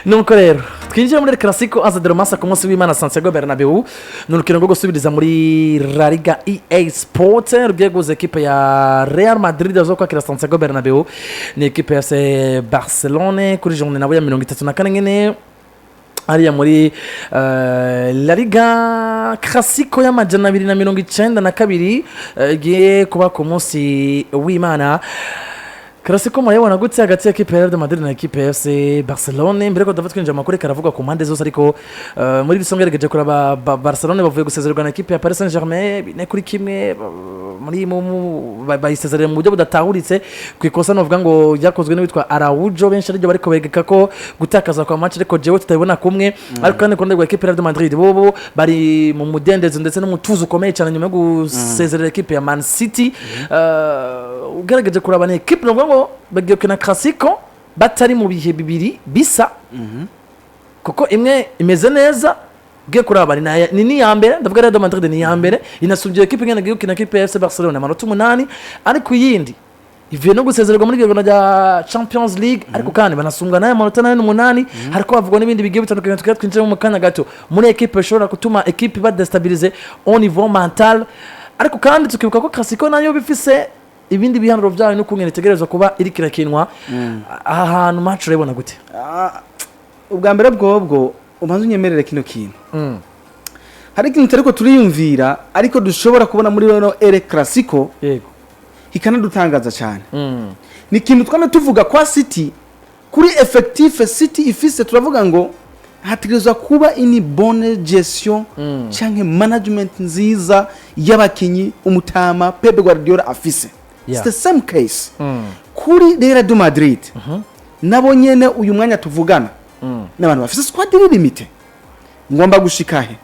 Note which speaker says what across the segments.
Speaker 1: Nuko rero twinjiye muri Clasico Aza de Masa ku munsi w'Imana, Santiago Bernabeu. Ni urukino rwo gusubiriza muri La Liga EA Sport, rugiye guhuza ekipe ya Real Madrid zo kwakira Santiago Bernabeu ni ekipe ya FC Barcelone, kuri journée nabo ya 34 nyene hariya muri La Liga. Clasico y'292 igiye kuba ku munsi w'Imana. Clasico murayibona gutya hagati ya ekipe ya Real Madrid na ekipe ya FC Barcelone? Mbere ko tuva twinjira mu makuru karavuga ku mpande zose, ariko muri rusange gerageje kuraba Barcelone bavuye gusezererwa na ekipe ya Paris Saint-Germain 4-1, muri bayisezerera mu buryo budatahuritse ku ikosa novuga ngo ryakozwe n'uwitwa Araujo. Benshi ariryo bariko begeka ko gutakaza kwa match, ariko jewe tutabibona kumwe. Ariko kandi ku ruhande rwa ekipe ya Real Madrid, bobo bari mu mudendezo ndetse n'umutuzo ukomeye cyane nyuma yo gusezerera ekipe ya Man City. Ugerageje kuraba, ni ekipe novuga ngo bagiye gukina Clasico batari mu bihe bibiri bisa, kuko imwe imeze neza. Ugiye kuraba ni n'iya mbere, ndavuga Real Madrid ni iya mbere, inasubye ekipe ingana igiye gukina ekipe ya FC Barcelona amanota 8, ariko iyindi ivuye no gusezererwa muri iryo rya Champions League, ariko kandi banasumbwa n'aya manota nayo 8. Hariko havugwa n'ibindi bigiye bitandukanye tukaba twinjiramo mu kanya gato muri ekipe ishobora gutuma ekipe badéstabiliser au niveau mental. Ariko kandi tukibuka ko Clasico nayo bifise ibindi bihanuro byayo n'ukungene itegerezwa kuba iriko irakinwa. Aha hantu match urabibona gute?
Speaker 2: Ah, ubwa mbere bwobwo ubanza unyemerere kino kintu. Hari ikintu ariko turiyumvira, ariko dushobora kubona muri rino El Clasico kikanadutangaza cyane. Ni ikintu twame tuvuga kwa City, kuri effectif City ifise, turavuga ngo hategerezwa kuba une bonne gestion canke management nziza y'abakinyi umutama Pep Guardiola afise. It's the same case kuri Real de Madrid. Nabo nyene uyu mwanya tuvugana n'abantu bafise squad iri limitée. Ngomba gushika he?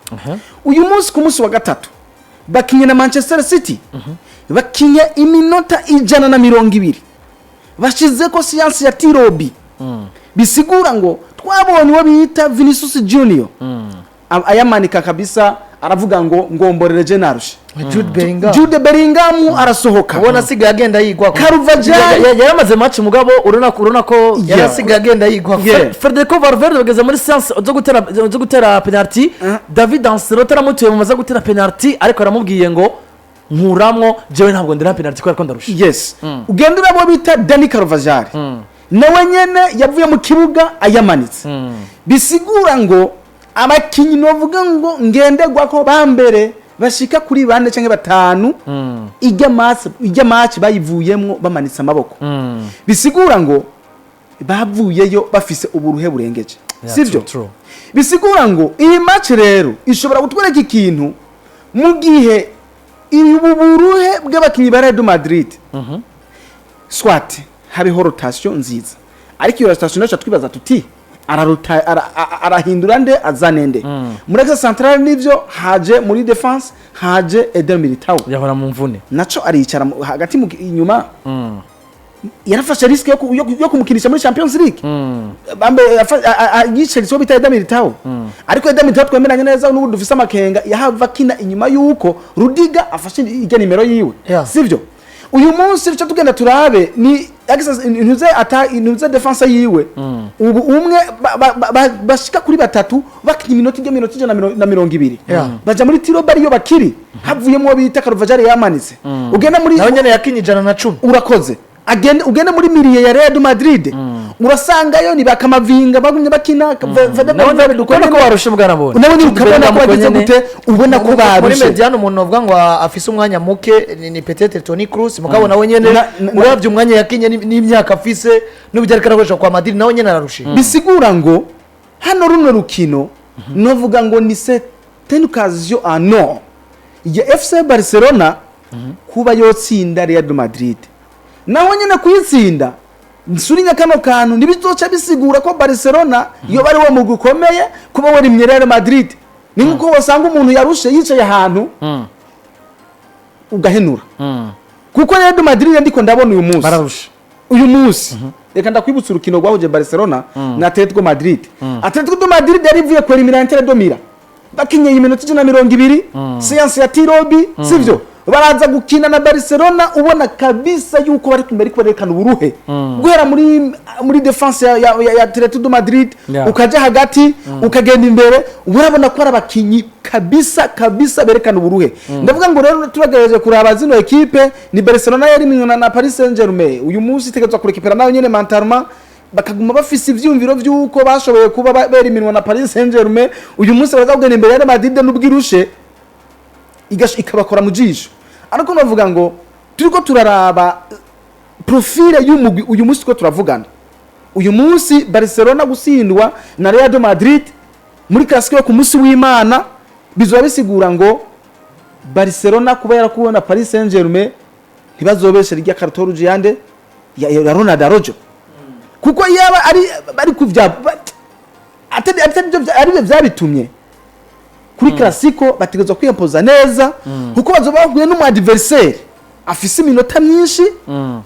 Speaker 2: Uyu munsi, ku munsi wa gatatu, bakinye na Manchester City, bakinye iminota 120, bashize ko séance ya tirs au but. Bisigura ngo twabonye uwo bita Vinicius Junior ayamanika kabisa, aravuga ngo ngomborere je narushe.
Speaker 3: Jude Bellingham.
Speaker 2: Jude Bellingham arasohoka.
Speaker 3: Ubona asigaye agenda yigwa.
Speaker 2: Carvajal.
Speaker 1: Yaramaze match, mugabo urabona ko
Speaker 3: Yarasigaye agenda yigwa.
Speaker 1: Federico Valverde bageze muri séance zo gutera penalty, David Ancelotti aramutuye mu maze gutera penalty, ariko aramubwiye ngo nkuramwo jewe ntabwo ndera penalty kubera ko ndarusha.
Speaker 2: Yes, ugenda urabo bita Dani Carvajal, nawe nyene yavuye mu kibuga ayamanitse. Bisigura ngo abakinyi novuga ngo ngenderwa ko bambere bashika kuri bane canke batanu, ijya match bayivuyemwo bamanitse amaboko. Bisigura ngo bavuyeyo bafise uburuhe burengeje.
Speaker 1: Yeah,
Speaker 2: sivyo?
Speaker 1: True, true.
Speaker 2: Bisigura ngo iyi match rero ishobora kutwereka ikintu mu gihe ubu buruhe bw'abakinyi ba Real Madrid, soit habeho rotation nziza, ariko iyo rotation naco twibaza tuti arahindura nde, azane nde muri axe central? Nivyo, haje muri défense, haje Eder Militao.
Speaker 1: Yahora mu mvune.
Speaker 2: Naco aricara hagati mu inyuma. Yarafashe risque yo kumukinisha muri Champions League. Bambe yicaritse uwo bita Eder Militao, ariko Eder Militao twemeranye neza n'ubu dufise amakenga yahava akina inyuma yuko Rudiger afashe ijya nimero yiwe. Sivyo? Uyu munsi duca tugenda turabe ni access intuze ata intuze défense yiwe. Ubu umwe bashika kuri batatu bakinya iminota ijya minota 120, baja muri tirs au but iyo bakiri havuyemo uwo bita Carvajal yamanitse. Ugenda muri
Speaker 3: Nawe nyene yakinye 110.
Speaker 2: Urakoze. Agende ugende muri milieu ya Real Madrid, urasangayo ni bakamavinga bagumye bakina. Fede
Speaker 1: Ubona ko barusha bwana bone.
Speaker 2: Nawe nyine ukabona ko bagize gute, ubona ko
Speaker 3: Muri
Speaker 2: barushe.
Speaker 3: médiane, umuntu avuga ngo afise umwanya muke ni peut-être Toni Kroos, mugabo nawe nyene uravye umwanya yakinye n'imyaka afise n'uburyo ariko arakoresha kwa Madrid, nawe nyene ararusha.
Speaker 2: Bisigura ngo hano runo rukino novuga ngo ni c'est une occasion en or ya FC Barcelona kuba yotsinda Real Madrid. Naho nyine kuyitsinda, nsurinya kano kantu, ntibizoca bisigura ko Barcelona iyo bari wo mugwi ukomeye kuba warimye Real Madrid. Ni nkuko wasanga umuntu yarushe yicaye ahantu ugahenura, kuko Real Madrid ndiko ndabona uyu munsi
Speaker 1: Bararusha.
Speaker 2: Uyu munsi reka ndakwibutsa urukino rwahuje Barcelona na Atletico Madrid. Atletico de Madrid yari ivuye kwera Inter de Milan, bakinyeye iminota 120, séance ya tirs au but, sivyo? Baraza gukina na Barcelona ubona kabisa yuko bari bari kwerekana uburuhe, guhera muri défense ya Atletico de Madrid, ukaja hagati, ukagenda imbere, urabona ko ari abakinyi kabisa kabisa berekana uburuhe. Ndavuga ngo rero turagerageje kuraba zino ekipe, ni Barcelona yari na Paris Saint-Germain, uyu munsi itegerezwa kurekipera nayo nyene mentalement, bakaguma bafise ivyumviro vy'uko bashoboye kuba bera iminwa na Paris Saint-Germain. Uyu munsi baraza kugenda imbere ya Real Madrid n'ubwirushe ikabakora mu jisho. Ariko navuga ngo turiko turaraba profile y'umugwi uyu munsi turiko turavugana, uyu munsi Barcelona gutsindwa na Real de Madrid muri Clasico yo ku munsi w'Imana bizoba bisigura ngo Barcelona kuba yarakuwe na Paris Saint-Germain, ntibazobeshe rya carton rouge yande ya Ronald Araujo, kuko yaba ari kuvya atari byo vyabitumye. Kuri Clasico bategerezwa kwiyempoza neza, kuko bazoba bahuye n'umu adversaire afise iminota myinshi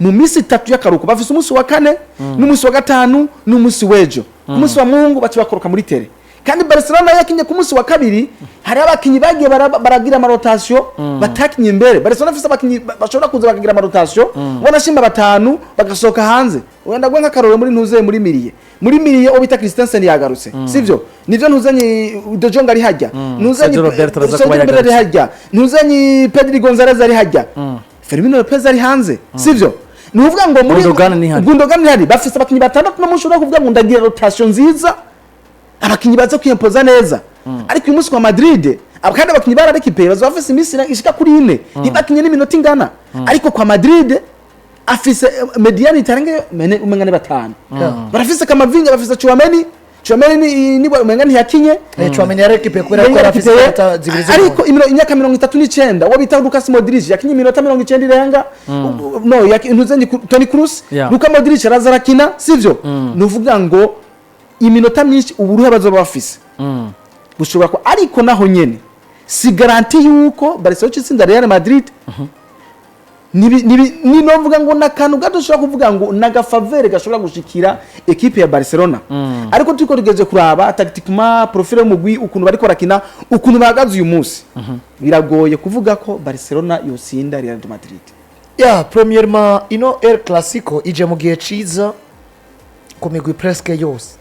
Speaker 2: mu minsi 3 y'akaruhuko. Bafise umunsi wa kane n'umunsi wa gatanu n'umunsi w'ejo. Ku munsi wa Mungu baca bakoroka muri terrain. Kandi Barcelona yakinye ku munsi wa kabiri, hari abakinyi bagiye baragira ama rotation batakinye imbere. Barcelona afise abakinyi bashobora kuza bakagira ama rotation, wanashimba batanu bagasohoka hanze. Wenda gwe nk'akarorero muri ntuze muri milieu uwo bita Christensen yagarutse, sivyo? Nivyo, ntuzanye De Jong ari hajya, ntuzanye
Speaker 1: Sergio Roberto araza
Speaker 2: Sergio
Speaker 1: kuba
Speaker 2: Roberto ari
Speaker 1: yagarutse.
Speaker 2: hajya, ntuzanye Pedri Gonzalez ari hajya, Fermin Lopez ari hanze, sivyo? Ni ukuvuga ngo muri
Speaker 1: Gundogan ntihari.
Speaker 2: Gundogan ntihari. Bafise abakinyi batandatu, no mushobora kuvuga ngo ndagira rotation nziza, abakinyi baza kwiyempoza neza. Ariko uyu munsi kwa Madrid aba kandi abakinyi bararekipeye, baza bafise iminsi ishika kuri 4 ntibakinye n'iminota ingana. Ariko kwa Madrid afise médiane itarenga umenga ni batanu. Barafise Camavinga, bafise Tchouameni. Tchouameni ni umenga ntiyakinye.
Speaker 3: Tchouameni yarekipe kubera ko yari afise ikarata zibiri z'umuhondo.
Speaker 2: Ariko imyaka 39, uwo bita Lucas Modric yakinye iminota 90 irenga, no ntuzanye Toni Kroos. Luka Modric araza arakina, sivyo? Nuvuga ngo iminota myinshi, uburuhe bazoba bafise bushobora ko, ariko naho nyene si garantie yuko Barcelona itsinda Real Madrid. Ni novuga ngo nakantu gato ushobora kuvuga ngo naga faveur gashobora gushikira ekipe ya Barcelona. Ariko turiko tugeze kuraba tactiquement profile y'umugwi, ukuntu bariko barakina, ukuntu bahagaze uyu munsi, biragoye kuvuga ko Barcelona yotsinda Real de Madrid.
Speaker 3: Ya, premièrement, ino El Clasico ije mu gihe ciza ku migwi presque yose.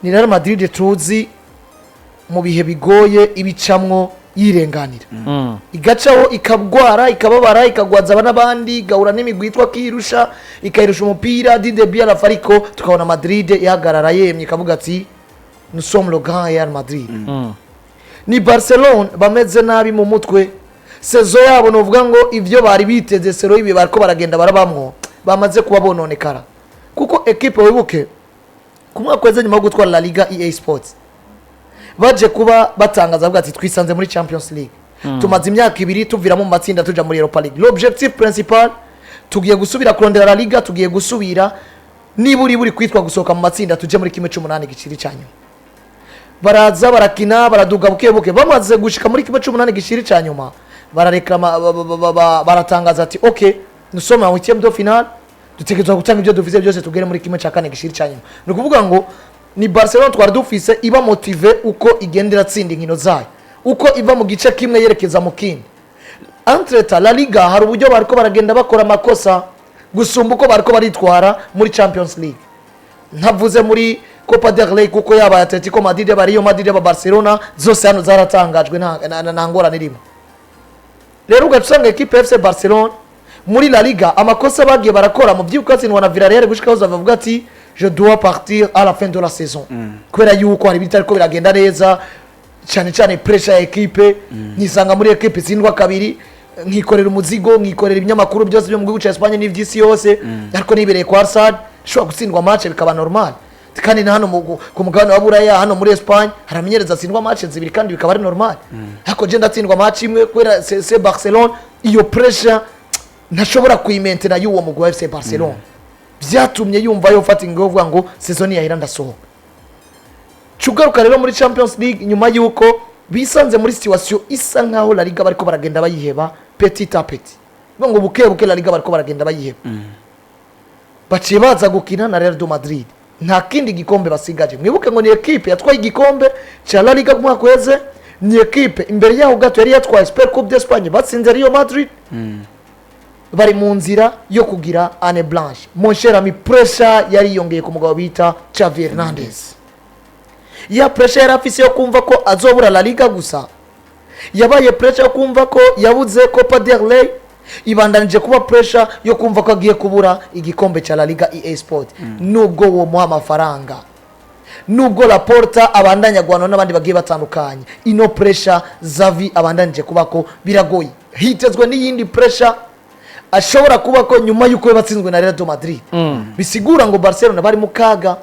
Speaker 3: Ni Real Madrid tuzi mu bihe bigoye ibicamwo yirenganira, igacaho, ikagwara, ikababara, ikagwaza aba n'abandi, igahura n'imigwi yitwa kiyirusha, ikayirusha umupira dide biarafa, ariko tukabona Madrid ihagarara yemye, ikavuga ati: "Nous sommes le grand Real Madrid." Ni Barcelone bameze nabi mu mutwe. Saison yabo, novuga ngo ibyo bari biteze sero ibi bariko baragenda barabamwo, bamaze kuba bononekara, kuko ekipe, wibuke ku mwaka weze nyuma yo gutwara La Liga, EA Sports baje kuba batangaza bavuga ati: "Twisanze muri Champions League, tumaze imyaka 2 tuviramo mu matsinda tuja muri Europa League. L'objectif principal, tugiye gusubira kurondera La Liga, tugiye gusubira niba uri buri kwitwa gusohoka mu matsinda, tuje muri 1/8 giciri cya nyuma." Baraza barakina, baraduga buke buke, bamaze gushika muri 1/8 giciri cya nyuma, barareklama, baratangaza ati: "Ok, nous sommes en huitième de finale, dutegerezwa gutanga ibyo dufise byose tugere muri 1/4 gishiri cya nyuma." Ni ukuvuga ngo ni Barcelona twari dufise iba motivée, uko igenda iratsinda inkino zayo, uko iva mu gice kimwe yerekeza mu kindi. Entre-temps, La Liga hari uburyo bariko baragenda bakora amakosa gusumba uko bariko baritwara muri Champions League. Ntavuze muri Copa del Rey, kuko yaba Atletico Madrid, yaba Real Madrid, yaba Barcelona, zose hano zaratangajwe, nta ngorane irimo. Rero ugaca usanga ekipe FC Barcelona muri La Liga, amakosa bagiye barakora mu by'uko batsindwa na Villarreal, gushika aho bavuga ati: "Je dois partir à la fin de la saison", kubera yuko hari ibitariko biragenda neza cyane cyane pressure ya ekipe. Nisanga muri ekipe itsindwa kabiri, nkikorera umuzigo, nkikorera ibinyamakuru byose byo mu gihugu cya Espagne n'iby'isi yose, ariko nibereye kwa Arsenal nshobora gutsindwa match bikaba normal. Kandi na hano ku mugabane wa Buraya, hano muri Espagne, haramenyereza atsindwa match zibiri kandi bikaba ari normal, ariko je ndatsindwa match imwe kubera c'est Barcelone. Iyo pressure ntashobora kuyimentena y'uwo mugwi wa FC Barcelona, byatumye yumva yofata ingingo yo kuvuga ngo saison yahera ndasohoka. Cugaruka rero muri Champions League, nyuma y'uko bisanze muri situation isa nkaho La Liga bariko baragenda bayiheba petit à petit, bivuga ngo buke buke La Liga bariko baragenda bayiheba, baciye baza gukina na Real de Madrid, nta kindi gikombe basigaje. Mwibuke ngo ni ekipe yatwaye igikombe cya La Liga ku mwaka uheze, ni ekipe yatwaye igikombe cya Copa del Rey, ni ekipe Ni ekipe imbere yaho gato yari yatwaye Super Coupe d'Espagne, batsinze Real Madrid. Bari mu nzira yo kugira année blanche, mon cher ami. Pressure yari yongeye ku mugabo bita Xavi Hernandez. Ya pressure yari afise yo kumva ko azobura La Liga gusa yabaye pressure yo kumva ko yabuze Copa del Rey, ibandanije kuba pressure yo kumva ko agiye kubura igikombe cya La Liga EA Sport, nubwo wo muha amafaranga, nubwo Laporta abandanya guhanwa n'abandi bagiye batandukanye. Ino pressure Xavi abandanije kuba ko biragoye. Hitezwe n'iyindi pressure ashobora kuba ko nyuma y'uko batsinzwe na Real Madrid, bisigura ngo Barcelona bari mu kaga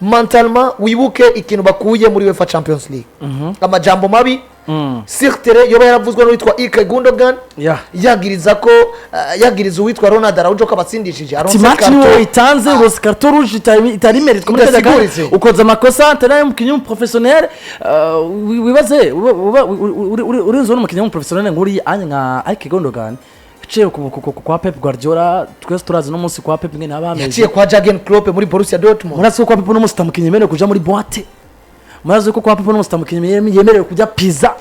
Speaker 3: mentalement. Wibuke ikintu bakuye muri UEFA Champions League, amajambo mabi sur terrain yoba yaravuzwe n'uwitwa Ilkay Gundogan, yagiriza ko yagiriza uwitwa Ronald Araujo ko abatsindishije
Speaker 1: Ati
Speaker 3: aronse
Speaker 1: match
Speaker 3: carton.
Speaker 1: niwe itanze rose carton rouge itari imeritwe muri kajya kanya.
Speaker 3: Idasiguritse.
Speaker 1: Ukoze amakosa atari umukinnyi w'umuprofessionnel. Wibaze urinze n'umukinnyi w'umuprofessionnel nk'uriya anya nka Ilkay Gundogan yaciye kwa Pep Guardiola. Twese turazi no munsi kwa Pep ngene haba hameze.
Speaker 3: Yaciye kwa Jurgen Klopp muri Borussia Dortmund.
Speaker 1: Murazi ko kwa Pep no munsi utamukinnyi yemerewe kuja muri boîte. Murazi ko kwa Pep no munsi utamukinnyi yemerewe kujya pizza.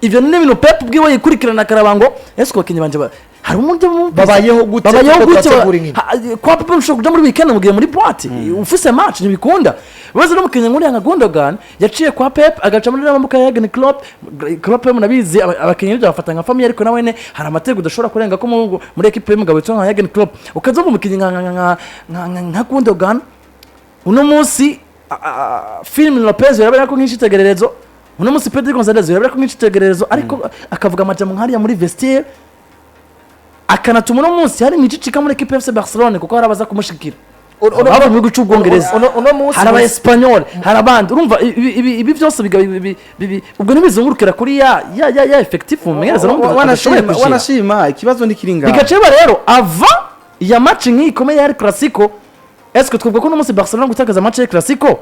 Speaker 1: Ivyo ni ibintu Pep ubwiwe yikurikirana akaraba ngo ese ko abakinnyi banje hari umuntu
Speaker 3: Babayeho gute?
Speaker 1: Babayeho
Speaker 3: Kuko
Speaker 1: gute?
Speaker 3: turategura inkino.
Speaker 1: Kwa Pep ushobora kuja muri weekend mugiye muri boîte ufise match, ntibikunda. Bibaze n'umukinnyi nk'uriya nka Gundogan yaciye kwa Pep, agaca muri n'amaboko ya Jurgen Klopp. Klopp munabizi, abakinnyi n'ibyo bafata nka famille, ariko nawe hari amategeko udashobora kurenga ko muri equipe y'umugabo witwa nka Jurgen Klopp. Ukaza wumva umukinnyi nka Gundogan uno munsi, Fermin Lopez yarabera ko nk'icitegererezo, uno munsi Pedro Gonzalez yarabera ko nk'icitegererezo, ariko akavuga amajambo nk'ariya muri vestiaire, akanatuma uno munsi hari imicicika muri equipe FC Barcelone, kuko hari abaza kumushikira bava mu gihugu cy'Ubwongereza,
Speaker 3: Uno munsi
Speaker 1: hari aba Espanyol, hari abandi. Urumva ibi byose ubwo ntibizungurukira kuri ya effectif umumenyereza n'ubundi adashoboye
Speaker 2: Wanashima
Speaker 1: kugira.
Speaker 2: Wanashima ikibazo ntikiri ngaho.
Speaker 1: Bigaceba rero ava ya match nk'iyi ikomeye ya El Clasico. Est-ce que twavuga ko uno munsi Barcelona gutakaza match ya El Clasico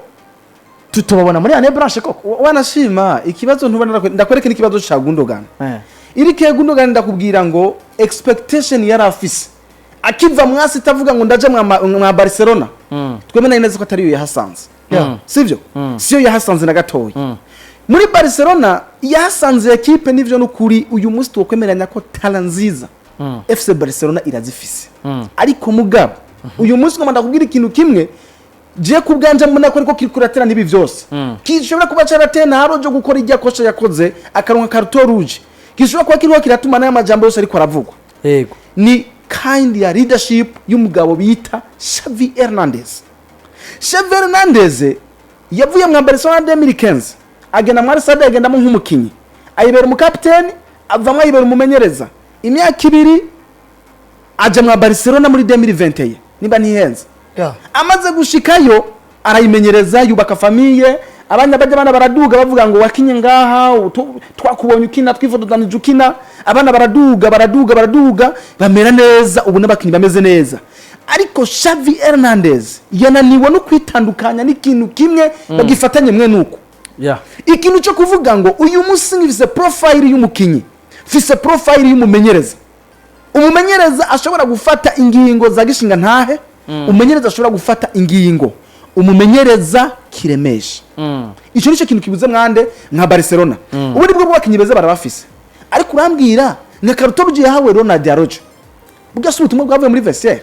Speaker 1: tutubabona muri année blanche koko?
Speaker 2: Wanashima ikibazo ntubona, ndakwereka n'ikibazo ca Gundogan. Ilkay Gundogan, ndakubwira ngo expectation yari afise akiva mwasi itavuga ngo ndaja mwa Barcelona, twemena neza ko atariyo yahasanze. Sivyo, siyo yahasanze na gatoya. Muri Barcelona yahasanze ekipe, nivyo, n'ukuri uyu munsi twokwemeranya ko talent nziza FC Barcelona irazifise, ariko mugabo uyu munsi ngomba ndakubwira ikintu kimwe. Je ku bwanje mbona ko ariko kiriko kuratera n'ibi vyose gishobora kuba carateye na Araujo gukora irya kosha yakoze akaronka carton rouge, gishobora kuba kiriko kiratuma n'aya majambo yose ariko aravugwa, ni kind ya leadership y'umugabo bita Xavi Hernandez. Xavi Hernandez yavuye mwa Barcelona 2015 agenda muri Stade, agendamo nk'umukinyi, ayibera umukapiteni, avamwo ayibera umumenyereza imyaka 2, aja mwa Barcelona muri 2021 niba ntihenze. Amaze gushikayo arayimenyereza, yubaka famille, abana bajya, abana baraduga, bavuga ngo wakinye ngaha, twakubonye ukina, twifotozanije ukina. Abana baraduga, baraduga, baraduga, bamera neza, ubu n'abakinnyi bameze neza. Ariko Xavi Hernandez yananiwe no kwitandukanya n'ikintu kimwe bagifatanye mwe nuko ikintu cyo kuvuga ngo uyu munsi mfise profile y'umukinyi, mfise profile y'umumenyereza, umumenyereza ashobora gufata ingingo za gishinga ntahe, umumenyereza ashobora gufata ingingo, umumenyereza kiremesha. Icyo nicyo kintu kibuze mwande nka Barcelona. Ubu nibwo bw'abakinnyi beza barabafise, ariko urambwira nka carton rouge yahawe Ronald Araujo, bwose ubutumwa bwavuye muri vestiaire.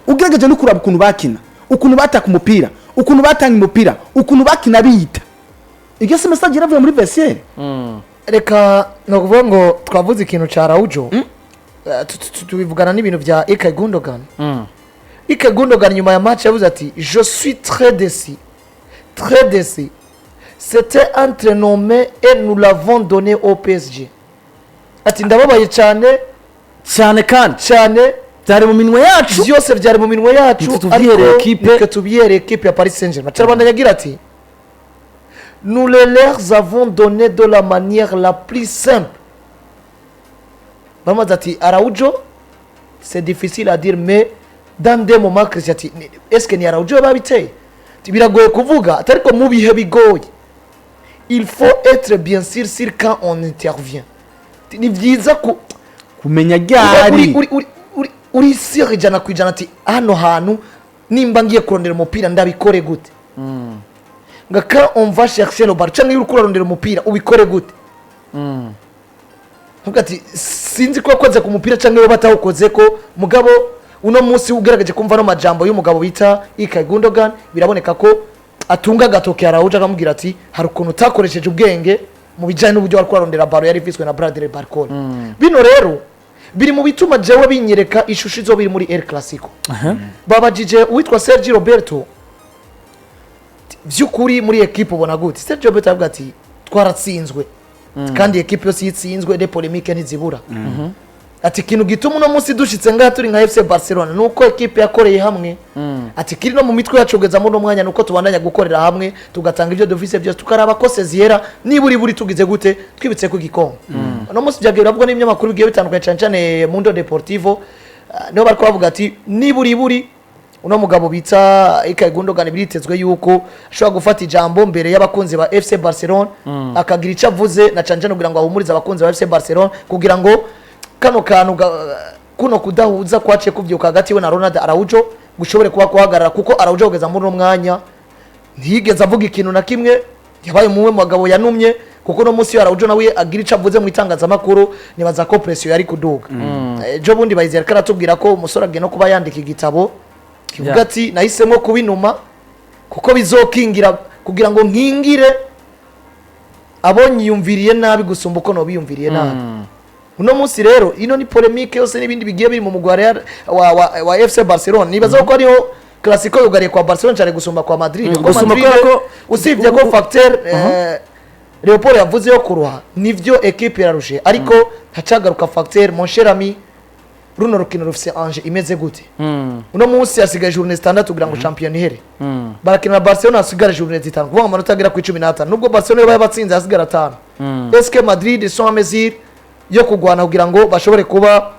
Speaker 2: Ugerageje no kuraba ukuntu bakina, ukuntu bataka umupira, ukuntu batanga umupira, ukuntu bakina biyita, iryo si message yaravuye muri vestiaire.
Speaker 3: Reka ni ukuvuga ngo twavuze ikintu cya Araujo, tubivugana n'ibintu bya Ilkay Gundogan. Ilkay Gundogan nyuma ya match yavuze ati: "Je suis très déçu, très déçu. C'était entre nos mains et nous l'avons donné au PSG." Ati ndababaye cyane.
Speaker 1: Cyane kandi.
Speaker 3: Cyane.
Speaker 1: Byari mu minwe yacu.
Speaker 3: Byose byari mu minwe yacu.
Speaker 1: Nitwe tuvyihereye
Speaker 3: ariko
Speaker 1: ekipe.
Speaker 3: Nitwe tubihereye ekipe ya Paris Saint-Germain. Carabandanya agira ati: "Nous les leur avons donné de la manière la plus simple." Bamaze ati Araujo, c'est difficile à dire, mais dans des moments Christian ati: "Est-ce que ni Araujo babiteye?" Ati, biragoye kuvuga ati ariko mu bihe bigoye il faut être bien sûr sur quand on intervient. Ati, ni byiza ku
Speaker 2: kumenya
Speaker 3: uri
Speaker 2: ryari
Speaker 3: uri sûr 100% ati hano hantu nimba ngiye kurondera umupira ndabikore gute. Ngo quand on va chercher le ballon, canke iyo uriko urarondera umupira, ubikore gute? Avuga ati sinzi ko yakoze ku mupira canke we batawukoze ko. Mugabo uno munsi ugerageje kumva no majambo y'umugabo bita Ilkay Gundogan, biraboneka ko atunga agatoki Araujo, akamubwira ati hari ukuntu utakoresheje ubwenge mu bijyanye n'uburyo wari kurarondera ballon yari ifiswe na Bradley Barcola. Bino rero biri mu bituma jewe binyereka ishusho izo biri muri El Clasico. Babajije uwitwa Sergio Roberto, vy'ukuri muri ekipe ubona gute? Sergio Roberto aravuga ati twaratsinzwe, kandi ekipe yose iyo itsinzwe, des polémiques ntizibura. Ati ikintu gituma uno munsi dushitse ngaha turi nka FC Barcelona nuko ekipe yakoreye hamwe. Ati kiri no mu mitwe yacu kugeza muri uno mwanya nuko tubandanya gukorera hamwe, tugatanga ibyo dufise byose, tukaraba ko seziyera niburi buri tugize gute twibitse ku gikombe. Uno munsi byagiye biravugwa n'ibinyamakuru bigiye bitandukanye, cyane cyane Mundo Deportivo. Niho bariko bavuga ati niburi buri uno mugabo bita Ilkay Gundogan biritezwe yuko ashobora gufata ijambo mbere y'abakunzi ba FC Barcelona, akagira icyo avuze, na cyane cyane kugira ngo ahumurize abakunzi ba FC Barcelona, kugira ngo kano kantu kuno kudahuza kwaciye kuvyuka hagati we na Ronald Araujo gushobore kuba kuhagarara, kuko Araujo kugeza muri uno mwanya ntiyigeze avuga ikintu na kimwe. Yabaye umwe mu bagabo yanumye, kuko uno munsi iyo Araujo nawe agira icyo avuze mu itangazamakuru, nibaza ko pression yari kuduga. Ejo bundi Bayizera ko aratubwira ko umusore agiye no kuba yandika igitabo kivuga ati nahisemo kubinuma kuko bizokingira, kugira ngo nkingire abo nyiyumviriye nabi gusumba uko nobiyumviriye nabi. Uno munsi rero ino ni polémique yose n'ibindi bigiye biri mu mugwi wa Real wa FC Barcelona. Nibaza ko ariho Clasico yugariye kwa Barcelona cyane gusumba kwa Madrid, kuko
Speaker 1: Gusumba
Speaker 3: Madrid,
Speaker 1: kubera ko-
Speaker 3: usibye ko facteur Leopold yavuze yo kuruha, nivyo, equipe irarushe, ariko hacagaruka facteur, mon cher ami, runo rukino rufise enjeu imeze gute? Uno munsi hasigaye journée zitandatu kugira ngo shampiyona ihere. Barakina na Barcelona, hasigara journée zitanu, kuvuga ngo amanota agera ku 15. Nubwo Barcelona yoba yabatsinze, hasigara atanu. Est-ce que Madrid sont en mesure yo kugwana kugira ngo bashobore kuba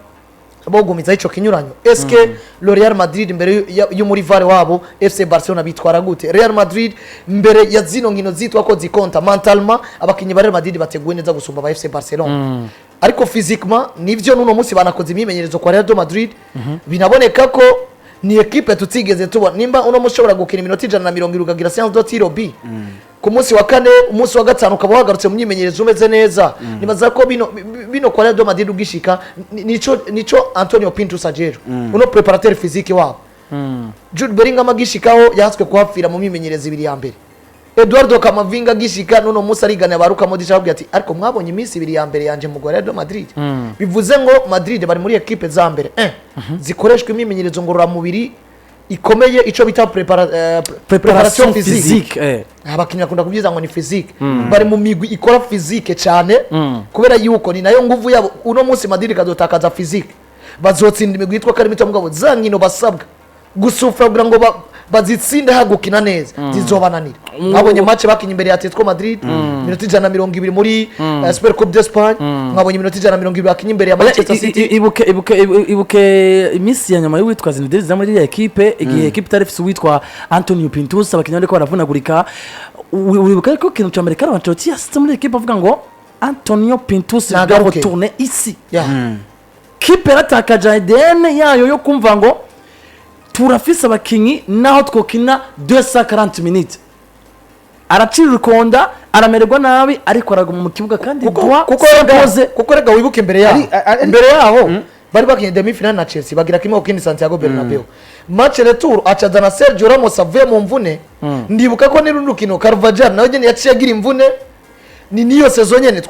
Speaker 3: bogumizaho ico kinyuranyo? Est-ce que le Real Madrid imbere y'umurival wabo FC Barcelona bitwara gute? Real Madrid mbere ya zino nkino zitwa ko zikonta, mentalement abakinyi ba Real Madrid bateguwe neza gusumba aba FC Barcelona, ariko physiquement nivyo, n'uno munsi banakoze imyimenyerezo kwa Real de Madrid, binaboneka ko ni ekipe tutigeze tubona. Nimba uno munsi ushobora gukina iminota 170, ukagira séance de tir au but ku munsi wa kane, umunsi wa gatanu ukaba wagarutse mu myimenyerezo umeze neza, nibaza ko bino kwa Real de Madrid ugishika nico Antonio Pintus ajejwe, uno préparateur physique wabo. Jude Bellingham agishikaho yahatswe kuhapfira mu myimenyerezo ibiri ya mbere. Eduardo Camavinga agishika n'uno munsi arigana ba Luka Modric, ababwira ati ariko mwabonye iminsi ibiri ya mbere yanje mu Real de Madrid. Bivuze ngo Madrid bari muri ekipe za mbere zikoreshwa imyimenyerezo ngororamubiri ikomeye, ico bita
Speaker 1: préparation
Speaker 3: préparation physique.
Speaker 1: Physique.
Speaker 3: Abakinnyi bakunda kubyiza ngo ni physique. Bari mu migwi ikora physique cyane, kubera yuko ni nayo nguvu yabo. Uno munsi Madrid ikazotakaza physique, bazotsinda imigwi yitwa ko ari mito, mugabo za nkino basabwa gusufra kugira ngo bazitsinde hagukina neza zizobananira. Mwabonye match bakinye imbere ya Atletico Madrid, iminota 120 muri Super Coupe d'Espagne. Mwabonye iminota 120 bakinye imbere ya Manchester City.
Speaker 1: Ibuke iminsi ya nyuma y'uwitwa Zinedine Zidane muri iriya ekipe, igihe ekipe itari ifise uwitwa Antonio Pintus, abakinnyi bariko baravunagurika. Wibuka ko ikintu cya mbere Carlo Ancelotti yasitse muri ekipe avuga ngo Antonio Pintus doit
Speaker 3: Nagaruke.
Speaker 1: retourner ici. Kipe yaratakaje ADN yayo yo kumva ngo turafise abakinyi naho twokina 240 minutes. Aracira urukonda, aramererwa nabi, ariko araguma mu kibuga kandi
Speaker 3: Kuko
Speaker 1: kuko
Speaker 3: rega, kuko rega wibuke imbere yaho imbere yaho bari bakinye demi finale na Chelsea, bagira kimwe ku kindi Santiago Bernabeu. Match retour acazana Sergio Ramos avuye mu mvune. Ndibuka ko n'urundi rukino Carvajal nawe nyene yaciye agira imvune. Ni niyo saison nyene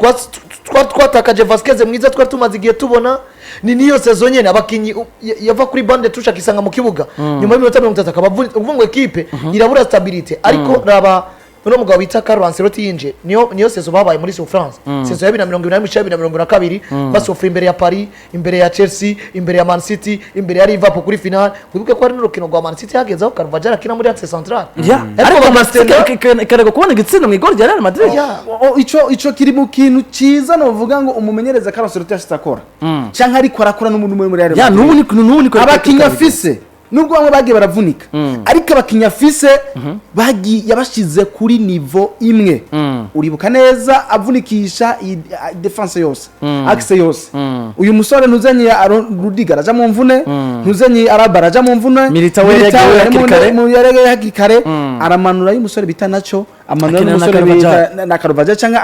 Speaker 3: twatakaje Vasquez mwiza twari tumaze igihe tubona. Ni niyo saison nyene abakinyi yava kuri banc de touche akisanga mu kibuga nyuma y'iminota 30 akaba avunitse, ukuvuga ngo ekipe irabura stabilité. Ariko raba uno mugabo bita Carlo Ancelotti yinje, niyo saison babaye muri souffrance, saison ya 2021 2022, basufra imbere ya Paris, imbere ya Chelsea, imbere ya Man City, imbere ya Liverpool kuri final. Wibuke ko hari n'urukino rwa Man City hageze aho Carvajal akina muri axe central.
Speaker 1: Ariko
Speaker 3: ariko
Speaker 1: Man City ikarega kubona igitsinda mu igori rya Real Madrid.
Speaker 2: Ico kiri mu kintu ciza novuga ngo umumenyereza Carlo Ancelotti yashitse akora canke ariko arakora n'umuntu umwe muri Real
Speaker 1: Ya.
Speaker 2: Madrid.
Speaker 1: N'ubu ni
Speaker 2: Abakinnyi afise, nubwo bamwe bagiye baravunika, ariko abakinnyi afise bagiye yabashize kuri niveau imwe. Uribuka neza avunikisha iyi défense yose, axe yose. Uyu musore ntuzanye Rudiger araja mu mvune, ntuzanye Alaba araja mu mvune.
Speaker 1: Militao yari
Speaker 2: Militao
Speaker 1: yagiye
Speaker 2: yari
Speaker 1: hakiri kare.
Speaker 2: Yari hakiri kare, aramanura y'umusore bita Nacho. amanura
Speaker 1: Akinana na
Speaker 2: n'umusore bita
Speaker 1: Carvajal.
Speaker 2: na Carvajal canke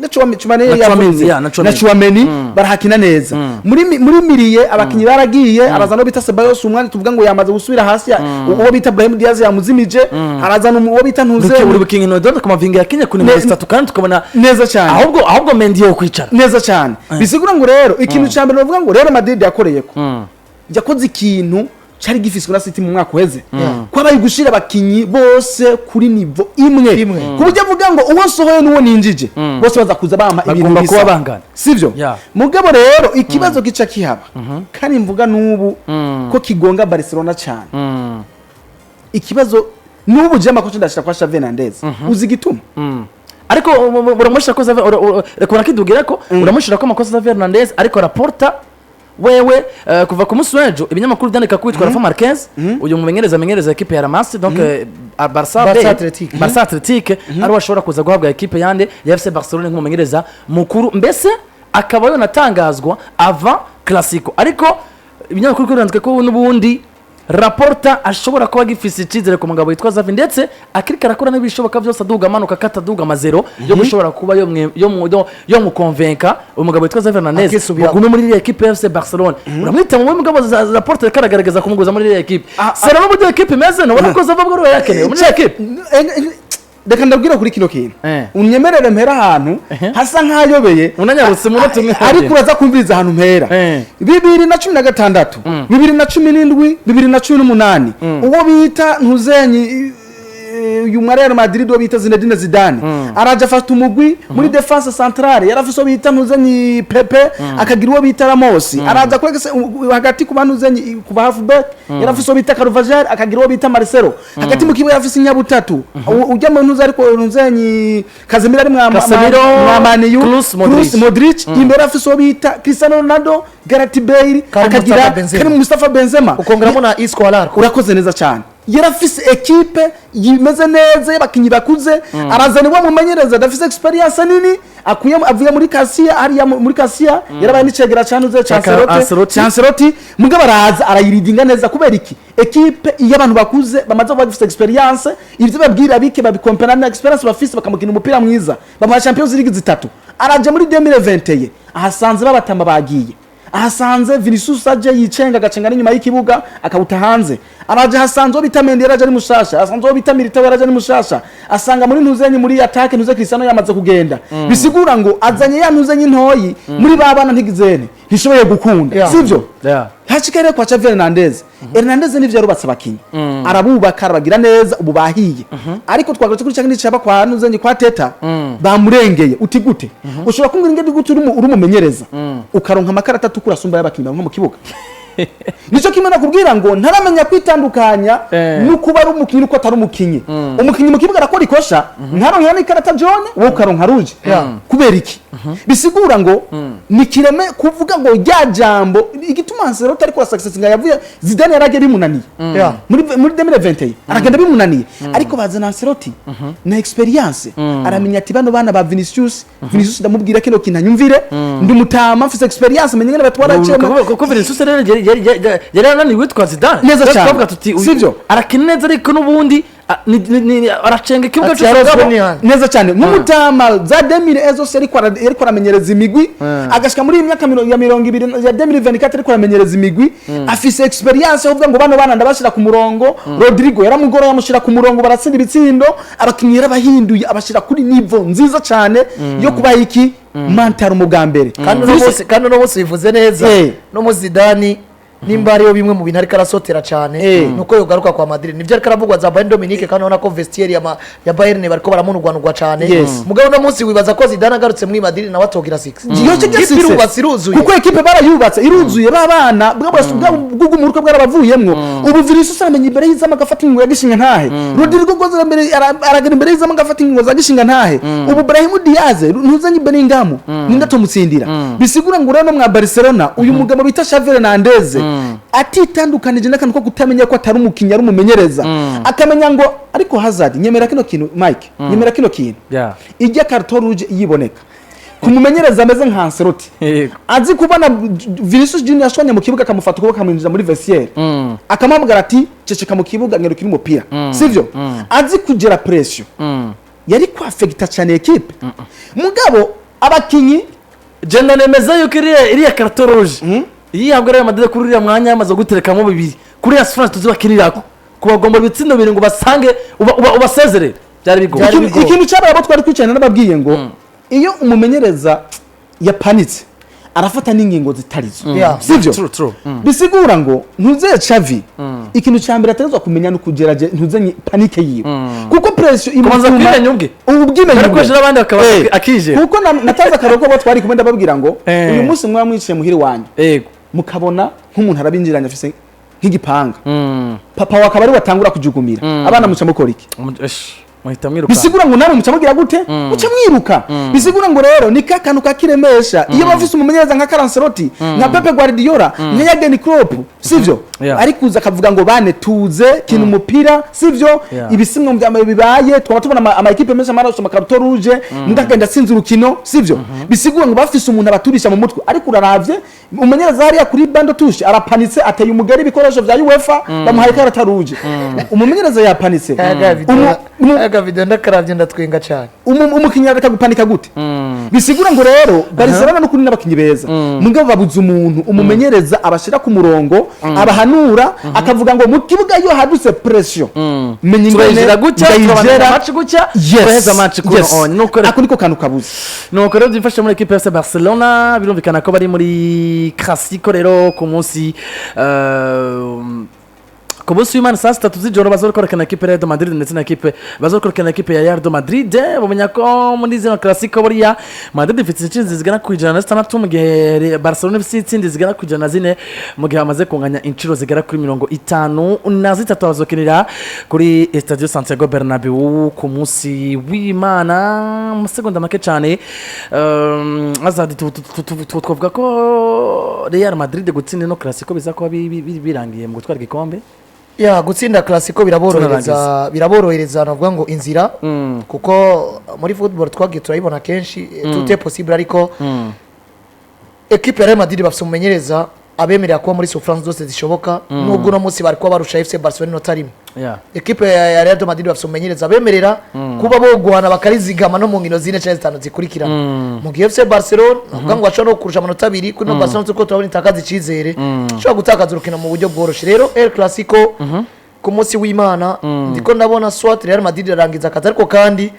Speaker 2: na Tchouameni,
Speaker 1: Na Tchouameni,
Speaker 2: yavunitse.
Speaker 1: yeah, na Tchouameni.
Speaker 2: Na Tchouameni barahakina neza muri milieu. Abakinyi baragiye, arazana uwo bita Ceballos, umwanya tuvuga ngo yamaze gusubira hasi, uwo bita Brahim Diaz yamuzimije, arazana uwo bita Ntuze.
Speaker 1: Uri bukingi no Camavinga yakinye ku nimero 3 kandi tukabona
Speaker 2: Neza cyane.
Speaker 1: Ahubwo Mendy yo kwicara.
Speaker 2: Neza cyane. Bisigura ngo rero ikintu cya mbere bavuga ngo rero Madrid yakoreye ko yakoze ikintu cyari gifiswe na City mu mwaka uheze, ko abaye gushira abakinyi bose kuri niveau imwe,
Speaker 3: Imwe.
Speaker 2: ku buryo avuga ngo uwo nsohoye n'uwo ninjije bose baza kuza bampa ibintu
Speaker 1: Bagomba
Speaker 2: bisa.
Speaker 1: kuba bangana.
Speaker 2: Sivyo? Mugabo rero ikibazo gica kihaba, kandi mvuga n'ubu ko kigonga Barcelona cyane, ikibazo n'ubu je amakosa ndashira kwa Xavi Hernandez. Uzi igituma?
Speaker 1: Ariko uramushira ko reka urakidugira ko uramushira ko amakosa Xavi Hernandez, ariko Laporta wewe, kuva ku munsi w'ejo ibinyamakuru byandika ko witwa Rafa Marquez, uyu mumenyereza amenyereza ekipe ya La Masia, donc Barca B,
Speaker 3: Barca Athletic.
Speaker 1: Barca Athletic, ariwe ashobora kuza guhabwa ekipe yande ya FC Barcelona nk'umumenyereza mukuru, mbese akaba yonatangazwa ava Clasico. Ariko ibinyamakuru birandika ko n'ubundi Laporta ashobora kuba agifise icyizere ku mugabo witwa Xavi, ndetse akiriko arakora n'ibishoboka byose, aduga amanuka, akata aduga amazero yo gushobora kuba yo mukonvenka umugabo witwa Xavi Hernandez
Speaker 3: Akisubira.
Speaker 1: mugume muri iriya ekipe ya FC Barcelona. Uramwita mu mugabo Laporta ariko aragaragaza kumuguza muri iriya ekipe sera n'uburyo ekipe imeze, nubona ko Xavi ubwo yakenewe muri iriya ekipe.
Speaker 2: Reka ndabwira kuri kino kintu, unyemerere mpera ahantu hasa nk'ayobeye.
Speaker 1: Unanyarutse umunota umwe.
Speaker 2: Ariko uraza kumviriza ahantu mpera. 2016, 2017, 2018, uwo bita Ntuzenyi, uyu mwa Real Madrid, uwo bita Zinedine Zidane, araje afata umugwi. Muri défense centrale yarafise uwo bita Ntuzenyi Pepe, akagira uwo bita Ramos. Araza kuri hagati kuba Ntuzenyi, kuba half back, yarafise uwo bita Carvajal, akagira uwo bita Marcelo. Hagati mu kibuga yarafise inyabutatu, ujya mu Ntuze, ariko Ntuzenyi Casemiro ari mwa
Speaker 1: Casemiro,
Speaker 2: mwa Man U,
Speaker 1: Kroos, Modric.
Speaker 2: Kroos, Modric. Imbere afise uwo bita Cristiano Ronaldo, Gareth Bale,
Speaker 3: Karim
Speaker 2: akagira
Speaker 3: Mustafa Benzema.
Speaker 2: Karim Mustafa Benzema.
Speaker 3: Ukongeramo na Isco Alarco.
Speaker 2: Urakoze neza cyane. Yarafise ekipe yimeze neza y'abakinnyi bakuze. Arazana uwo mumenyereza adafise expérience nini, akuye avuye muri Castilla, hariya muri Castilla yarabaye n'icegera ca Ntuze, ca
Speaker 1: Ca
Speaker 2: Ancelotti.
Speaker 1: Ancelotti.
Speaker 2: Ca Ancelotti. Mugabo araza arayiridinga neza. Kubera iki? Ekipe iyo abantu bakuze bamaze kuba bafise expérience, ibyo babwira bike babikompera na expérience bafise, bakamukina umupira mwiza, bamuha Champions League zitatu. Araje muri 2021, ahasanze babatamba bagiye, ahasanze Vinicius aje yicenga, agacenga n'inyuma y'ikibuga akawuta hanze. Araje hasanze uwo bita Mendy yaraje ari mushasha, asanze uwo bita Militao yaraje ari mushasha, asanga muri Ntuzenyi, muri attaque, Ntuze Cristiano yamaze kugenda. Bisigura ngo azanye ya Ntuzenyi ntoyi muri ba bana, ntigizene ntishoboye gukunda. Sivyo? Hashika rero kwa Xavi Hernandez. Hernandez nivyo yarubatse abakinyi, arabubaka, arabagira neza, ubu bahiye. Ariko twagarutse kuri cyangwa n'icaba kwa Ntuzenyi, kwa Teta, bamurengeye. Uti gute? Ushobora kumbwira ingene gute uri umumenyereza ukaronka amakarata atukura asumba y'abakinyi bamwe mu kibuga? Nicyo kimwe nakubwira ngo ntaramenya kwitandukanya no kuba ari umukinyi uko atari umukinyi. Umukinyi mu kibuga arakora ikosha ntaronka n'ikarata jaune, wowe ukaronka rouge. Kubera iki? Bisigura ngo ni kireme kuvuga ngo rya jambo igituma Ancelotti ariko success nga yavuye Zidane yaragiye bimunaniye muri 2021, aragenda bimunaniye, ariko bazana Ancelotti na expérience, aramenya ati bano bana ba Vinicius, Vinicius ndamubwira kino kintu anyumvire, ndi mutama, mfise expérience, menye ngene batwara cema.
Speaker 1: Kuko Vinicius rero yari yananiwe witwa Zidane.
Speaker 2: Neza
Speaker 1: Rero
Speaker 2: cyane.
Speaker 1: twavuga tuti
Speaker 2: Sivyo?
Speaker 1: arakina neza, ariko n'ubundi aracenga ikibuga
Speaker 3: Ati
Speaker 1: cyose
Speaker 3: yarozwe
Speaker 1: mugabo.
Speaker 3: n'ihanga.
Speaker 2: Neza cyane. Nk'umutama za 2000 zose yariko aramenyereza imigwi, agashika muri iyi myaka ya 20 ya 2024 ariko aramenyereza imigwi, afise expérience yo kuvuga ngo bano bana ndabashira ku murongo. Rodrigo yaramugora, yamushira ku murongo, baratsinda ibitsindo. Abakinyi yarabahinduye, abashira kuri niveau nziza cyane yo kubaha iki mental mu bwa mbere.
Speaker 3: Kandi uno munsi bivuze neza. No mu Zidane, nimba hariyo bimwe mu bintu ariko arasotera cyane, nuko yogaruka kwa Madrid. Nivyo ariko aravugwa za Bayern Dominique, kandi ubona ko vestiaire ya Bayern bariko baramunugwanugwa cyane. Mugabo uno munsi wibaza ko Zidane agarutse muri Madrid nawe atogira 6?
Speaker 2: Iyo kijya
Speaker 3: Ikipe
Speaker 2: success.
Speaker 3: irubatse, iruzuye.
Speaker 2: Kuko ekipe barayubatse, iruzuye, ba bana bw'umutwe bwarabavuyemwo. Ubu Vinicius aramenya imbere y'izamu agafata ingingo ya gishinga ntahe. Rodrigo goze imbere aragera imbere y'izamu agafata ingingo za gishinga ntahe. Ubu Brahim Diaz, ntuzanye Bellingham, ninde tomutsindira? Bisigura ngo rero mwa Barcelona, uyu mugabo bita Xavi Hernandez atitandukanije n'akantu ko kutamenya ko atari umukinnyi, ari umumenyereza, akamenya ngo ariko Hazard, nyemera kino kintu, Mike, nyemera kino kintu, ijya carton rouge yiboneka kumumenyereza ameze nka Ancelotti, azi kubona Vinicius Junior ashwanye mu kibuga, akamufata ukuboko, akamwinjiza muri vestiaire, akamuhamagara ati: "Ceceka mu kibuga, ngerukira umupira." Sivyo? Azi kugera pression. Yari kwafekita cyane ekipe, mugabo abakinyi
Speaker 1: Genda nemeza yuko iriya carton rouge iyo ihabwa Real Madrid kuri uriya mwanya, yamaze guterekamo bibiri kuri ya France tuzi bakinirako, kubagombora ibitsindo bibiri ngo basange ubasezerere, byari bigoye.
Speaker 3: Byari
Speaker 2: Ikintu
Speaker 3: bigoye.
Speaker 2: ikintu cyabaye, abo twari twicarana n'ababwiye ngo iyo umumenyereza yapanitse arafata n'ingingo zitarizo, sibyo?
Speaker 1: True, true.
Speaker 2: Bisigura ngo ntuze Xavi, ikintu cya mbere ategerezwa kumenya ni ukugerage ntuzenye panique yiwe, kuko pression
Speaker 1: Kubanza
Speaker 2: imutuma
Speaker 1: kwimenya ubwe.
Speaker 2: Ubu bwimenya
Speaker 1: Ariko
Speaker 2: ubwe.
Speaker 1: ejo n'abandi bakaba akije.
Speaker 2: Kuko natanze akaroro ko abo twari kumwe, ndababwira ngo uyu munsi mwaba mwiciye muhira iwanyu, mukabona nk'umuntu arabinjiranye afise nk'igipanga, papa wakaba ari watangura kujugumira, abana muca mukora iki?
Speaker 1: Muhita mwiruka.
Speaker 2: Bisigura ngo namwe muca mugira gute? Muca mwiruka. Bisigura ngo rero ni ka kantu kakiremesha iyo bafise umumenyereza nka Carlo Ancelotti, nka Pep Guardiola, nka Jurgen Klopp, sivyo? Ari kuza akavuga ngo bane tuze kina umupira, sivyo? Ibisimwe mu byambaye bibaye, twaba tubona ama équipe menshi amaraso ama carton rouge, ndagenda asinze urukino, sivyo? Bisigura ngo bafise umuntu abaturisha mu mutwe. Ariko uraravye umumenyereza hariya kuri banc de touche arapanitse, ateye umugeri ibikoresho vya UEFA, bamuhaye carte rouge, umumenyereza yapanitse.
Speaker 3: Aka video ndakaravye ndatwenga cyane.
Speaker 2: Umukinnyi areka gupanika gute? Bisigura ngo rero Barcelona no kuri n'abakinnyi beza, mugabo babuze umuntu umumenyereza abashira ku murongo, abahanura, akavuga ngo mu kibuga iyo hadutse pression, menya ingene
Speaker 1: Turayijira gutya, turabandanya
Speaker 2: ndayigera.
Speaker 1: match gutya, turaheza match kuno on. Nuko
Speaker 2: Ako niko kantu kabuze.
Speaker 1: Nuko rero byifashe muri ekipe ya Barcelona. Birumvikana ko bari muri Clasico rero ku munsi w'Imana saa 3 z'ijoro bazokorana ekipe ya Real Madrid ndetse na ekipe bazokorana ekipe ya Real Madrid. Bamenya ko muri zino Clasico buriya Madrid ifite intsinzi zigana ku 106, mu gihe Barcelona ifite intsinzi zigana ku 104, mu gihe bamaze kunganya inshuro zigera kuri 53. Bazokinira kuri Estadio Santiago Bernabeu ku munsi w'Imana mu masegonda make cyane. Azadi, twavuga ko Real Madrid gutsinda ino Clasico biza kuba birangiye mu gutwara igikombe.
Speaker 3: Ya, gutsinda Clasico biraborohereza, biraborohereza navuga ngo inzira, kuko muri football twagiye turayibona kenshi, tout est possible. Ariko equipe ya Real Madrid bafite umumenyereza abemerera kuba muri souffrance zose zishoboka, nubwo uno munsi bari kuba barusha FC Barcelona inota rimwe. Ekipe ya Real Madrid bafite umumenyereza abemerera kuba boguhana bakarizigama no mu nkino zine cyangwa zitanu zikurikirana, mu gihe FC Barcelona navuga ngo bashobora no kurusha amanota abiri kuri no Barcelona kuko turabona itakaza icyizere, ishobora gutakaza urukino mu buryo bworoshye. Rero El Clasico ku munsi w'Imana ndiko ndabona soit Real Madrid irarangiza akazi, ariko kandi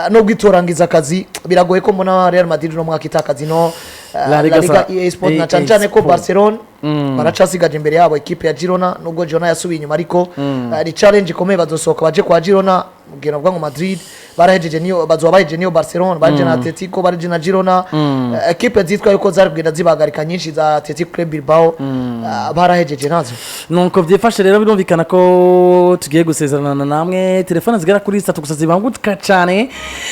Speaker 3: nubwo itorangiza akazi, biragoye ko mbona Real Madrid uno mwaka itakaza ino
Speaker 1: La Liga
Speaker 3: La Liga EA Sport, na
Speaker 1: EA
Speaker 3: cyane cyane ko
Speaker 1: Sport.
Speaker 3: Barcelona baracasigaje imbere yabo ekipe ya Girona, nubwo Girona yasubiye inyuma, ariko ni challenge ikomeye. Bazosohoka baje kwa Girona, ubwira navuga ngo Madrid barahejeje niyo bazoba bahejeje niyo Barcelona, bahejeje na Atletico, bahejeje na Girona. Ekipe zitwa yuko zari kugenda zibahagarika nyinshi za Athletic Club Bilbao, barahejeje nazo.
Speaker 1: Nuko byifashe rero, birumvikana ko tugiye gusezerana namwe. Telefone zigera kuri zitatu gusa zibanguka cyane,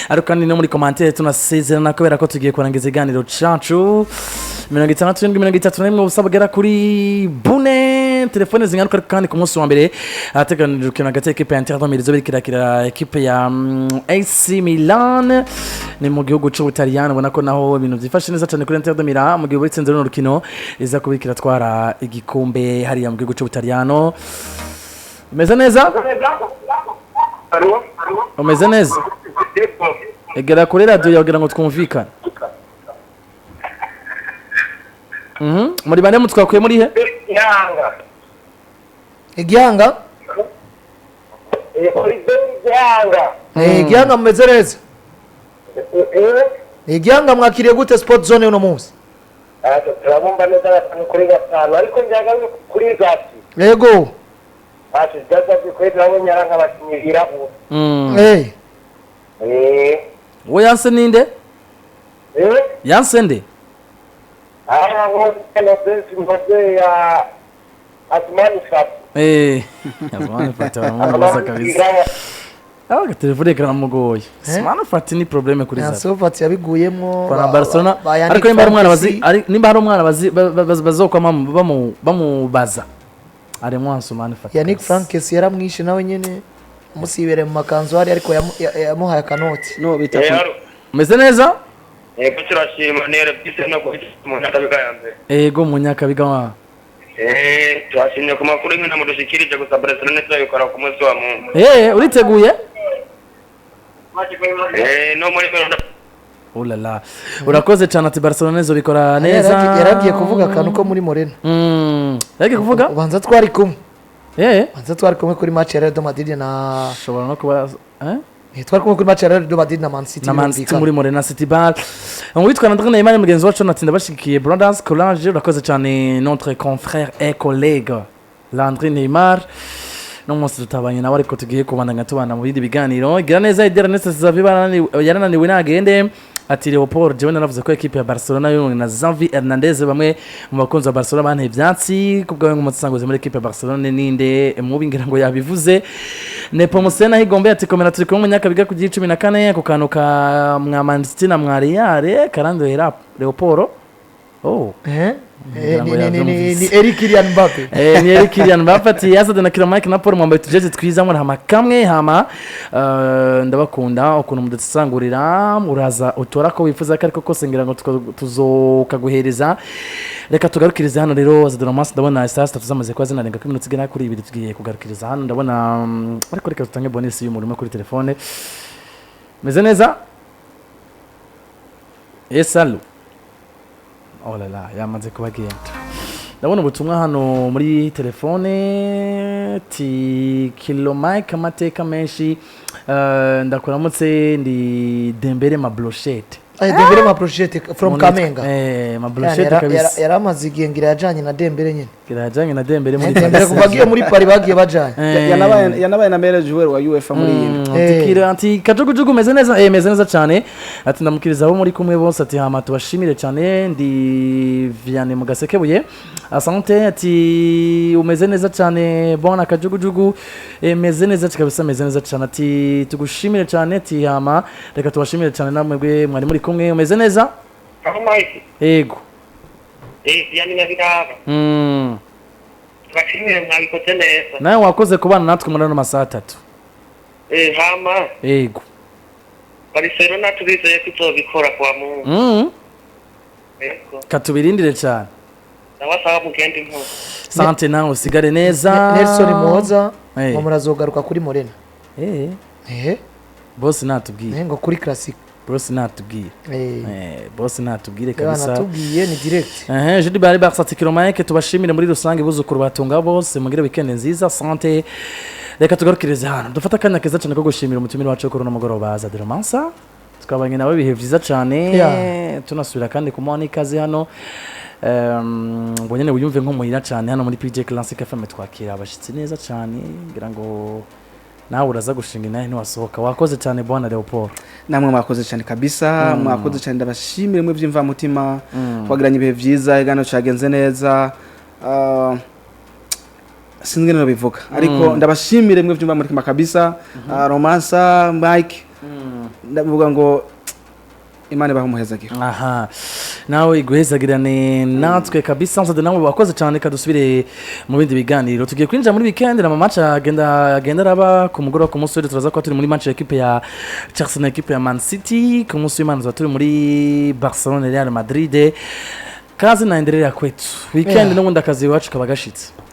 Speaker 1: ariko kandi no muri commentaire tunasezerana kubera ko tugiye kurangiza iganiro cacu. 67 31 ubusa bugera kuri bune, telefone zingaruka. Ariko kandi ku munsi wa mbere hateganijwe urukino hagati y'ekipe ya Inter de Milan izobera ikirakira ekipe ya AC Milan, ni mu gihugu c'Ubutaliyani. Ubona ko naho ibintu byifashe neza cyane kuri Inter de Milan, mu gihe ubitsinze runo rukino iza kuba ikiratwara igikombe hariya mu gihugu c'Ubutaliyano. Umeze neza? Umeze neza? Egera kuri radiyo yawe kugira ngo twumvikane. Muri bane mutwakuye muri he?
Speaker 4: Yanga.
Speaker 3: Igihanga.
Speaker 4: Yanga.
Speaker 3: Igihanga mumeze neza? Igihanga mwakiriye gute Sport Zone uno munsi?
Speaker 4: Turabumva neza 5 kuri 5, ariko njyaga kuri zati.
Speaker 3: Yego.
Speaker 4: Ati gazazi kuri turabonye ari nk'abakinnyi birabura.
Speaker 1: We yanse ninde? Yanse nde?
Speaker 4: Aha ngo ya Asmani Fati.
Speaker 1: Asmani Fati baramubaza kabisa. Ah, telefone karamugoye. Asmani Fati ni problème kuri za.
Speaker 3: Ansu Fati yabiguyemwo.
Speaker 1: Kwa Barcelona, ariko nimba hari umwana bazi nimba hari umwana bazi bazokwama bamubaza arimo Ansumani Fati.
Speaker 3: Yannick
Speaker 1: Kabisa.
Speaker 3: Frankes yaramwishe nawe nyene, musibere mu makanzu hari, ariko yamuhaye akanoti.
Speaker 2: No bita
Speaker 1: Umeze neza?
Speaker 4: Yego, turashima nere bise no guhita mu nyakabiga ya mbere.
Speaker 1: Ego, munyakabiga wa.
Speaker 4: Turashimye ku makuru imwe namudushikirije, gusa Barcelona turabikora ku munsi wa Mungu.
Speaker 1: Uriteguye?
Speaker 4: No muri
Speaker 1: Oh là là, urakoze cyane. Ati Barcelona izobikora neza.
Speaker 3: Yaragiye kuvuga akantu ko muri Morena.
Speaker 1: Yaragiye kuvuga.
Speaker 3: Ubanza twari kumwe. Ubanza twari kumwe kuri match ya Real Madrid na
Speaker 1: Ushobora no kuba eh?
Speaker 3: Twari kumwe kuri match ya Real Madrid na Man City.
Speaker 1: Na Man City.
Speaker 3: Birumvikana.
Speaker 1: Muri Morena City Bar. Uwitwa André Neymar, mugenzi wacu, natinda bashigikiye Brothers Collage. Urakoze cyane, notre confrère et collègue Landry Neymar. No munsi tutabanye nawe, ariko tugiye kubandanya tubana mu bindi biganiro. Gira neza Edera Nese Xavi yarananiwe nagende. Ati Leopold, jewe naravuze ko ekipe ya Barcelona yowe na Xavi Hernandez, bamwe mu bakunzi ba Barcelona banteye ivyatsi kubwawe. Nk'umusanguzi muri ekipe ya Barcelona ninde mubi? Ngira ngo yabivuze. Nepomusena Higombe ati komera, turi kumwe Munyakabiga ku gihe 14. Ako kantu ka mwa Man City na mwa Real karandohera Leopold, oh.
Speaker 3: Eh?
Speaker 1: Ngira ngo
Speaker 3: Ni
Speaker 1: yavyumvise.
Speaker 3: Eric Kylian Mbappe.
Speaker 1: Ni Eric Kylian Mbappe. Ati yazade na Kilo Mike na Paul, mwambaye utujezi twiza muri hama kamwe hama. Ndabakunda ukuntu mudusangurira. Uraza utora ko wifuza ko ariko kose, ngira ngo tuzokaguhereza. Reka tugarukirize hano rero, Zadora Maso. Ndabona saa 3 zamaze kuba zinarenga ko iminota igera kuri 2. Tugiye kugarukiriza hano ndabona, ariko reka dutange bonus y'umuntu umwe kuri telefone. Meze neza? Yes, allo? Oh là là, yamaze kubagenda. Ndabona ubutumwa hano muri telefone. Ti Kilo Mike, amateka menshi. Ndakuramutse, ndi Dembere Mabrochette.
Speaker 3: Dembele ma brochette from Kamenga.
Speaker 1: Mabrochette. Kabisa.
Speaker 3: Yari amaze igihe ngira yajanye na Dembele nyine.
Speaker 1: Kirajanye na Dembele muri
Speaker 3: Dembele kuva agiye muri Paris bagiye bajanye.
Speaker 2: Yanabaye na meilleur joueur wa UEFA muri iyi ndwi.
Speaker 1: Ati kajugujugu, meze neza? Meze neza cyane. Ati ndamukiriza abo muri kumwe bose. Ati hama tubashimire cyane, ndi Vianney mu Gasekebuye. Asante. Ati umeze neza cyane bona kajugujugu? Meze neza kabisa, meze neza cyane. Ati tugushimire cyane. Ati hama reka tubashimire cyane namwe bwe mwari muri kumwe. Umeze neza?
Speaker 4: Aho Mike.
Speaker 1: Yego.
Speaker 4: Yani Nyabiraba. Tubashimire, mwabikoze neza.
Speaker 1: Nawe wakoze kubana natwe muri ano masaha 3.
Speaker 4: Hama
Speaker 1: Yego.
Speaker 4: Barcelona tubizeye ko izobikora kwa Mungu. Yego.
Speaker 1: Katubirindire cyane.
Speaker 4: Nawe asaba mugende impuzu.
Speaker 1: Sante, nawe usigare neza.
Speaker 3: Nelson Muhoza ngo murazogaruka kuri Morena.
Speaker 1: Boss natubwiye.
Speaker 3: Ngo kuri Classic.
Speaker 1: Boss natubwiye. Boss natubwire kabisa.
Speaker 3: Natubwiye ni direct.
Speaker 1: Judy Bari Barca ati Kilo Mike, tubashimire muri rusange, buzukuru batunga bose, mugire weekend nziza. Sante. Reka tugarukirize hano, dufate akanya keza cyane ko gushimira umutumire wacu kuri uno mugoroba, Zadero Mansa. Twabanye nawe ibihe byiza cyane. Tunasubira kandi kumuha n'ikaze hano. Ngo nyene wiyumve nko muhira cyane hano muri PJ Classic FM, twakira abashitsi neza cyane. Ngira ngo nawe uraza gushinga inahe ntiwasohoka. Wakoze cyane, bwana Leopold.
Speaker 2: Namwe mwakoze cyane kabisa, mwakoze cyane. Ndabashimire mwe by'imvamutima, twagiranye ibihe byiza, iganiro cyagenze neza. Sinzi ngene bivuga, ariko ndabashimire mwe by'imvamutima kabisa. Romansa Mike, ndavuga ngo Imana ibahe umuhezagiro.
Speaker 1: Aha, nawe iguhezagirane natwe kabisa. Nsade, nawe wakoze cyane. Kadusubire mu bindi biganiro. Tugiye kwinjira muri weekend na match agenda araba ku mugoroba. Ku munsi w'ejo turaza kuba turi muri match ya equipe ya Chelsea na equipe ya Man City. Ku munsi w'Imana tuzaba turi muri Barcelona Real Madrid. Kazi naendelea kwetu weekend. N'ubundi akazi iwacu kaba gashitse.